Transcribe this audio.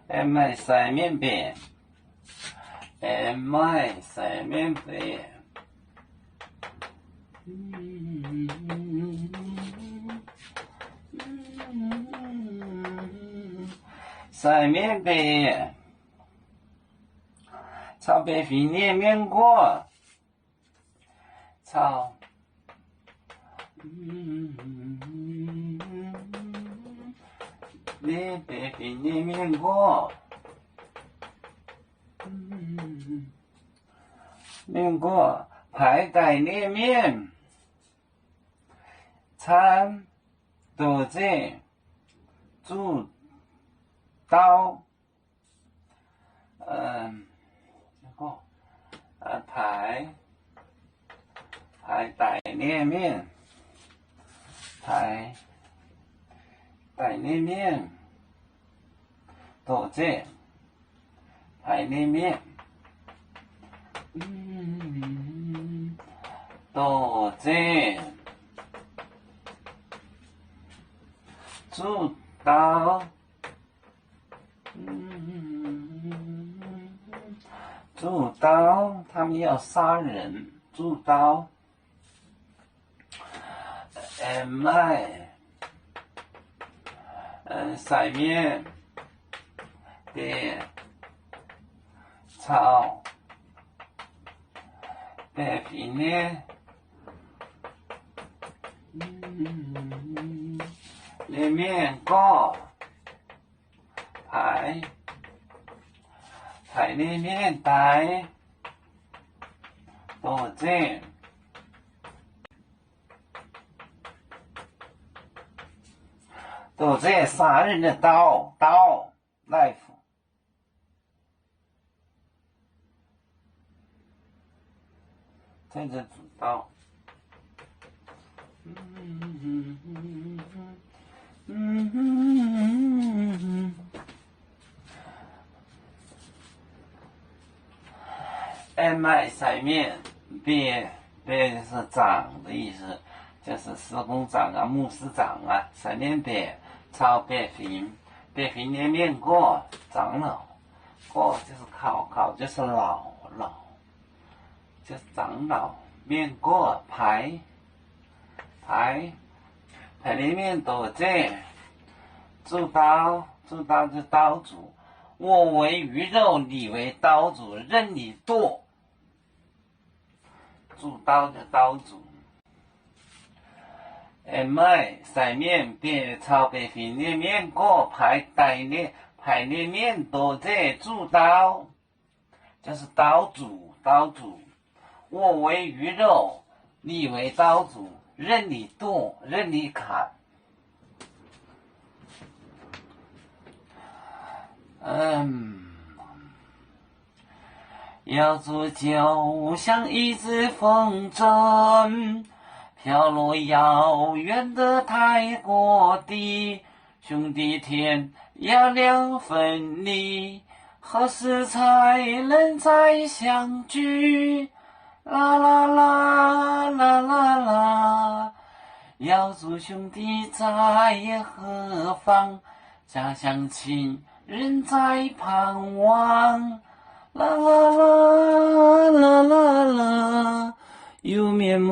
Aengx maaih sai mienv mbiec. Aengx maaih sai mienv mbiec. Sai mienv mbiec caux mbiec fingx nyei mienv nqorv, caux mbiec fingx nyei mienv nqorv, mienv nqorv paaix daic nyei mienh camv, doqc zeqv zuqv dau, paaix, paaix daic nyei mienh, paaix daic nyei mienh, doqc zeqv paaix nyei mienh, doqc zeqv zuqv dau, zuqv dau, 他们要杀人, zuqv dau. Aengx maaih sai mienv mbiec caux mbiec fingx nyei, nyei mienv nqorv paaix, paaix nyei mienv daic, doqc zeqv, doqc zeqv 杀人的刀, 刀, knife. Aengx maaih sai mienv mbiec, mbiec 是长的意思, 就是司空长啊、牧师长啊, sai mienv mbiec caux mbiec fingx, mbiec fingx nyei mienv nqorv, 长老, nqorv 就是 kaux, kaux 就是 老, 老, 就是 长老, mienv nqorv paaix, paaix, paaix nyei mienv doqc zeqv zuqv dau, zuqv dau 就是刀俎, 我为鱼肉，你为刀俎，任你剁. Zuqv dau 就是刀俎. Aengx maaih sai mienv mbiec caux mbiec fingx nyei mienv nqorv paaix daic nyei, paaix nyei mienv doqc zeqv zuqv dau, 就是刀俎, 刀俎. 我为鱼肉，你为刀俎，任你剁，任你砍。 遶族就像一只风筝，飘落遥远的泰国地。兄弟天涯两分离，何时才能再相聚？啦啦啦，啦啦啦，瑶族兄弟在何方？ 家乡亲人在盼望。啦啦啦，啦啦啦，有面目